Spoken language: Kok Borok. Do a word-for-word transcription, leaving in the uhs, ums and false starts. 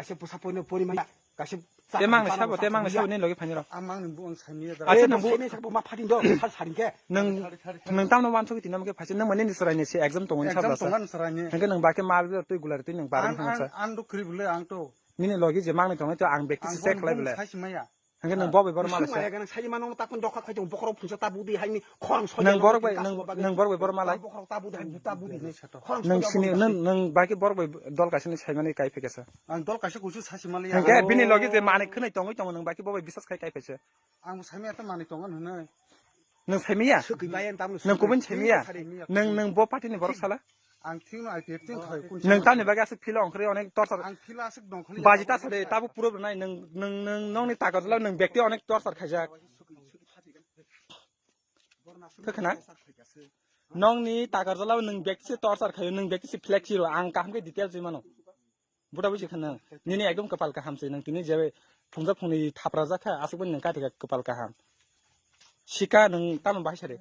Kaisa bwsa poino pori maya. Kaisa Te mang ni sabo, te mang ni sabo ni logi phani rok. Amang ni buang sami ya. Acha nang bu- Sami sabo ma phatin do, sar saring ke. Nang, nang tamno wan soki tinam ke phachi, nang mani ni serai ni se exam tongo ni Exam sabla sa. Tongan serai ni. Hengke nang bake mal bi tui gular tui nang barang Ang, hangsa. Ang, ang do kri bule ang to. Nini logi je mang ni tongo to ang bekti Ang se bong, sek lai bong bele. Sai si maya. Hengke nang bobe bor malai Musu se. Maya ganang sai manong takun dokha khai tong bokhorok phunsa tabu di haini khorang soya Nang nong borok bai, tong nang, kasu ba nang borok bai bor malai. Bokhorok tabu di haini tabu di ne. Khorang Nang soya sini, nong nang, nang baki borok bai dol kaisa ni saimani kai phekesa. Ang dol kaisa kusu sasi mali. Hengke bini logi je manwi khwnwi tongwi tongo nang baki bobai bisas khai kai phese. Ang bo saimaya ta manwi tongo hwnwi. Nang saimaya? Swkwi bayan tamno Nang kubun swkwi. Saimaya? Swkwi. Nang, nang bo party ni borok sala? Ang thing no I P F thing thoi kun Nang sala. Tamni bagi aswk philo ongkhri onek torchar. Ang philo aswk dongkhli. Baji ta sade tabu puro nai nang, nang, nang, nongni takar jala nang bekti onek torchar khaijak. Khakna? Nongni takar jala nang bekti se torchar khayo, nang bekti se flex hero, ang kaham ke details wi mano. Buda buji khana. Nini ekdom kapal kaham se, nang tini je phungja phungni thapra jakha, aswk bani nang katika kapal kaham. Sika nang tamo bahai sare.